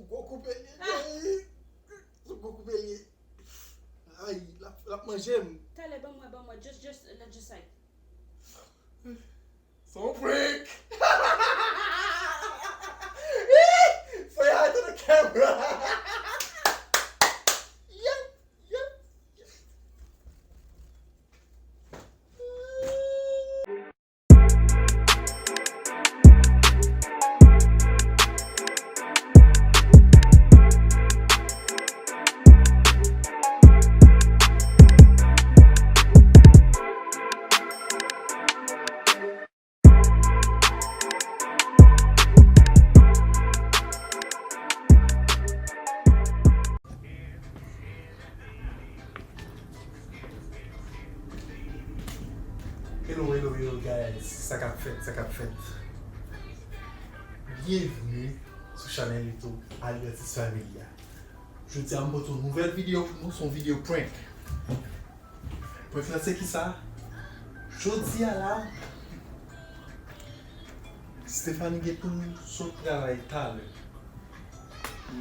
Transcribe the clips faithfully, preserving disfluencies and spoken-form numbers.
Gwo koupe l ye, guys. Gwo koupe l ye. Ay, l ap, l ap manje m. Talè, ban m wè, ban m wè. Just, just, let's just say. Son prank. Say hi to the camera. Yep, yep, yep. Hello, hello, hello, guys. Sa k ap fèt, sa k ap fèt? Byenvni sou chanèl YouTube Albertis Family a. Jodi a, m pote yon nouvèl videyo pou nou, se yon videyo prank. Prank lan se kisa? Jodi a la, Stephanie gen pou l sot travay talè.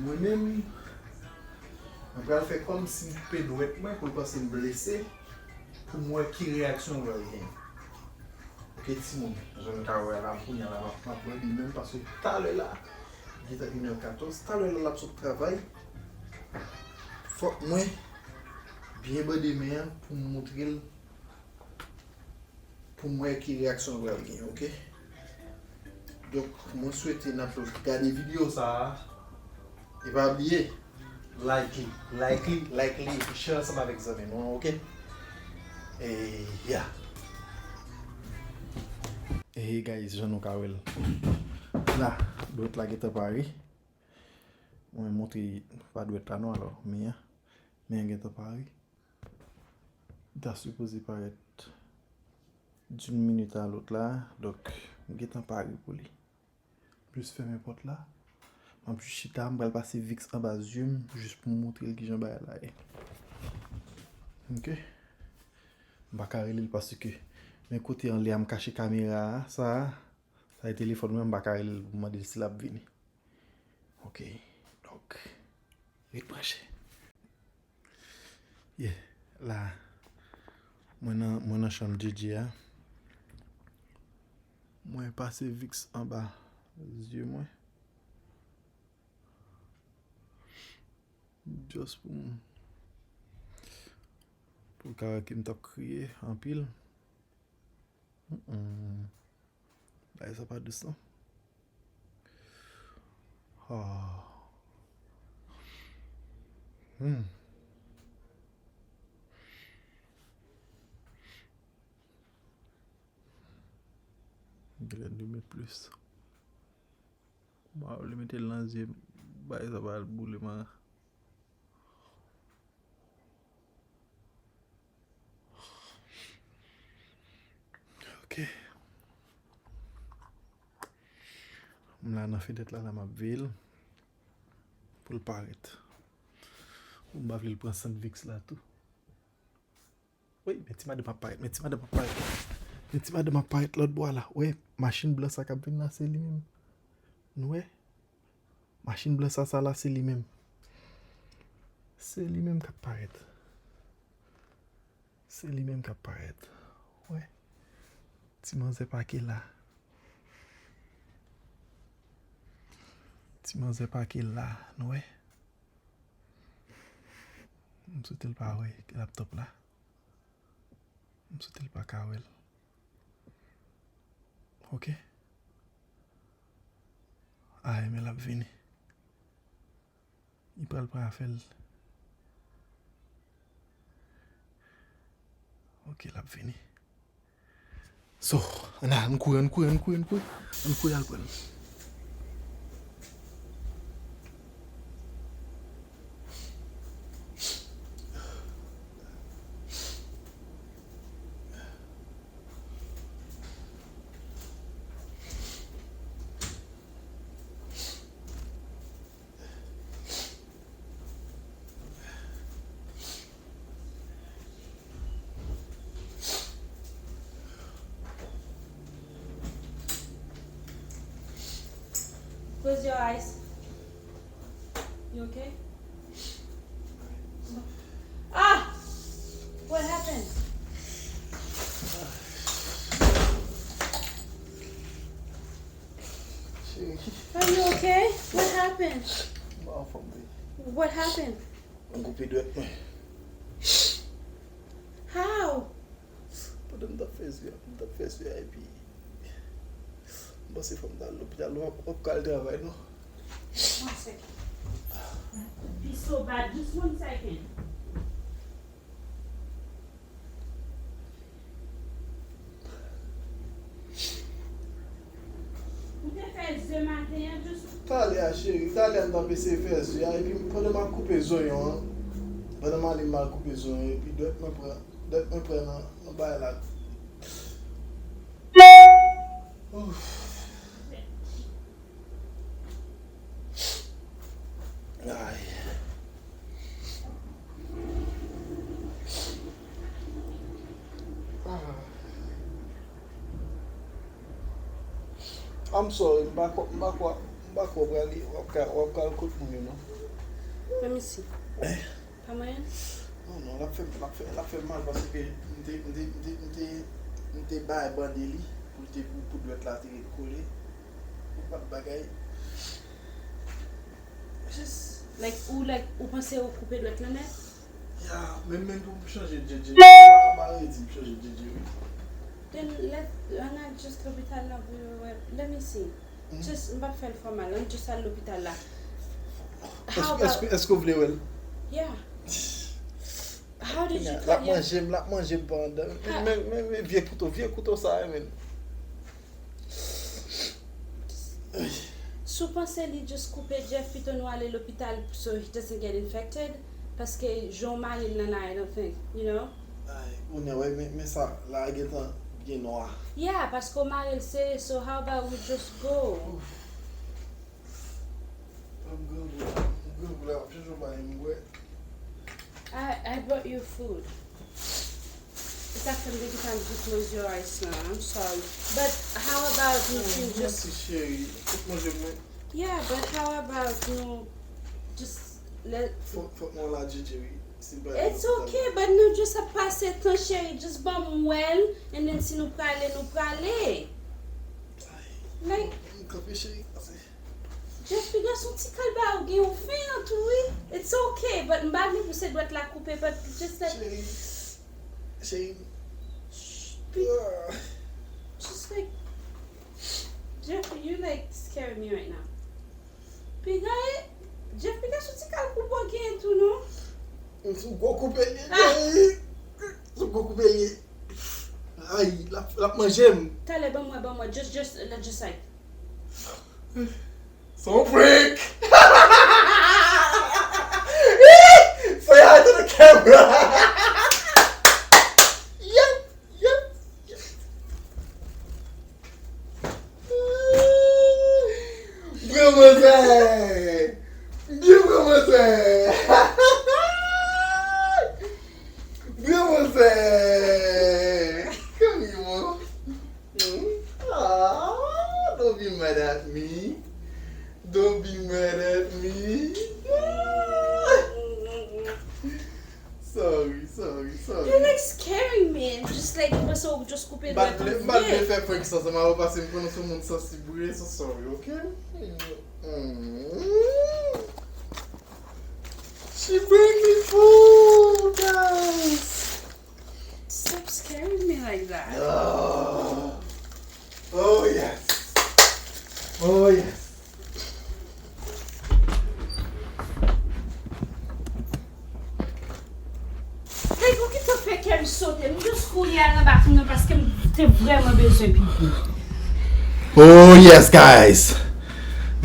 Mwen menm, mwen pral fè kòmsi m koupe dwèt mwen pou l panse m blese, pou m wè ki reyaksyon l pral gen. Ok, timoun, jan nou ka wè la, kounye a la, m ap, m ap mande menm, paske talè la, gentan inè katòz, talè la, l ap sot travay. Fòk mwen byen bande men an pou m montre l, pou m wè ki reyaksyon l pral gen, ok? Donk, mwen swete n ap gade videyo sa a. E pa bliye, like li, like li, like li, epi share ansanm avèk zanmi nou an, ok? E, yeah. E, guys, jan nou ka wè l la, dwèt la gentan pare. Mwen montre pa dwèt la non, alò, men an, men an gentan pare. Li ta sipoze parèt d'une minute à l'autre la, donk, m gentan pare pou li. Jis fèmen pòt la. M ap jis chita, m pral pase Vicks anba zye m, jis pou m montre l kijan bagay la ye. Ok? M pa ka rele l paske men kote anlè a m kache kamera a, sa a, sa e telefòn mwen, m pa ka rele l pou m mande l si l ap vini. Ok. Donk, ret branche. Yeah, la, mwen nan, mwen nan chanm Djedje a. Mwen pase Vicks anba zye mwen. Just pou m, pou l ka wè ke m t ap kriye anpil. Mm-mm. Bagay sa pa dous non. Ah. Hmm. Genlè li met plis. Mwen vle mete l nan zye m, bagay sa pral boule m. Ok. M la nan fenèt la, la m ap veye l pou l parèt. Pou m pa vle l pran sant Vicks la tou. Wi, men ti madanm ap parèt, men ti madanm ap parèt. Men ti madanm ap parèt lòt bò a la. Wè, machin blan sa k ap vin la, se li menm. Nou wè? Machin blan sa, sa la, se li menm. Se li menm k ap parèt. Se li menm k ap parèt. Wè. Ti manzè pake la. Ti manzè pake la, nou wè? M swete l pa wè laptòp la. M swete l pa ka wè l. Ok. Ay, men l ap vini. Li pral pran afè l. Ok, l ap vini. So, ann al, ann kouri, ann kouri, ann kouri, ann kouri. Ann kouri al pran l. Close your eyes. You okay? Ah! What happened? Cheri, are you okay? What happened? M pa anfòm vre. What happened? M koupe dwèt mwen. How? Pandan m t ap fè zye a, m t ap fè zye a, epi m panse fò m t al lopital, w ap, w ap ka al travay, non? One second. He's so bad. Just one second. Ou te fè zye maten an, just. Talè a, cheri, talè a m t ap eseye fè zye a, epi pandan m ap koupe zonyon an, pandan m ale m al koupe zonyon, epi dwèt mwen pran, dwèt mwen pran nan, nan bagay la. Ouf. Ay. Ah. I'm sorry, m pa kwè, m pa kwè, m pa kwè w prale, w ap ka, w ap ka al kot mwen yo, non. Let me see. Pa mwen? Non, non, l ap fè, l ap fè, l ap fè m mal paske m te, m te, m te, m te, m te bay bande li pou l te, pou, pou dwèt la te ret kole. Yon pa t bagay. Just, like, ou, like, ou panse ou koupe dwèt lan nèt? Ya, men, men pou m chanje djedje. M pa, m pa redi m chanje djedje, wi. Then let, ann al just lopital la pou yo wè. Let me see. Just, m p ap fè l fè w mal, ann just al lopital la. How about, èske, èske w vle wè l? Yeah. How did you cut your, l ap manje m, l ap manje m pandan. Men, men, men, men vye kouto, vye kouto sa a, men. Si w panse li just koupe Jeff, pito nou ale lopital so he doesn't get infected. Paske jan w mare l nan la, I don't think, you know? Ay, kounye a, wè, men, men sa la gentan byen nwa. Yeah, paske w mare l sere, so how about we just go? Ouf. M grangou la, m grangou la, m ap chèche yon bagay m bwè. I, I brought you food. E sa k fè m te gentan just manje rice lan. I'm sorry. But how about nou fin just. Mèsi, cheri. Tout manje mwen. Yeah, but how about nou just let. Fòk, fòk mwen la djedje, wi. It's okay, but nou just ap pase tan, cheri. Just ban m wè l, and then si nou prale, nou prale. Like, m kanpe, cheri, pase. Jeff, piga son ti kalba ou gen yon fen an tou, wi. It's okay, but m pa vle pou se dwèt la koupe, but just like. Cheri, cheri. Sh-, pi-, ah. Just like, Jeff, you like scaring me right now. Piga, Jeff, piga son ti kal koupe ou gen tou, non? Sou gwo koupe li, ah! Sou gwo koupe li. Ay, l ap, l ap manje m. Talè, ban mwen, ban mwen. Just, just, let's just like. Son prank! Say hi to the camera! Yep, yep, yep. Byen manzè! Byen manzè! Byen manzè! Kòm li bon. Hmm? Ah, don't be mad at me. Don't be mad at me. Ah. Sorry, sorry, sorry. You're like scaring me and just like, m panse ou just koupe dwèt ou vye. M pa t vle fè prank sa ansanm avè w paske m konnen w se yon moun sansib vre, so sorry, ok? Mm. She bring me food, guys. Stop scaring me like that. Oh, oh yes. Oh yes. Like, ou gentan fè kè m sote. M just kouri al nan bathroom nan paske m te vrèman bezwen pipi. Oh yes, guys.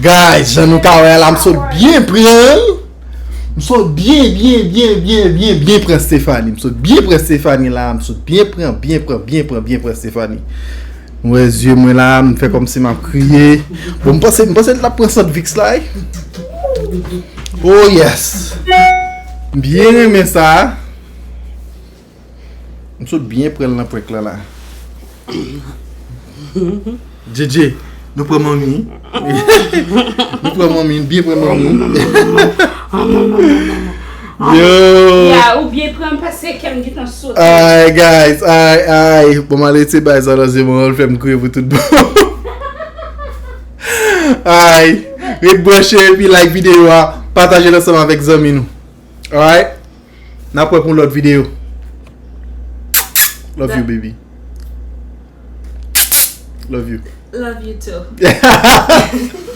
Guys, jan nou ka wè la, m sot byen pran l. M sot byen, byen, byen, byen, byen, byen pran Stephanie. M sot byen pran Stephanie la. M sot byen pran, byen pran, byen pran, byen pran Stephanie. M wè zye mwen la, m fè kòmsi m ap kriye. Bon, m panse, m panse l ap pran sant Vicks la, wi. Oh yes. M byen renmen sa. M sot byen pran l nan prank lan la. Djedje, nou pran manmi. Nou pran manmi, nou byen pran manmi. Yo. Ya, ou byen pran m pase kè m gentan sote. Ay, guys, ay, ay. Bon, m ale se bay sa nan zye mwen, l fè m kriye pou tout bon. Ay, ret branche epi like videyo a, pataje l ansanm avèk zanmi nou. Alright? N ap wè pou yon lòt videyo. Love you, baby. Love you. Love you too.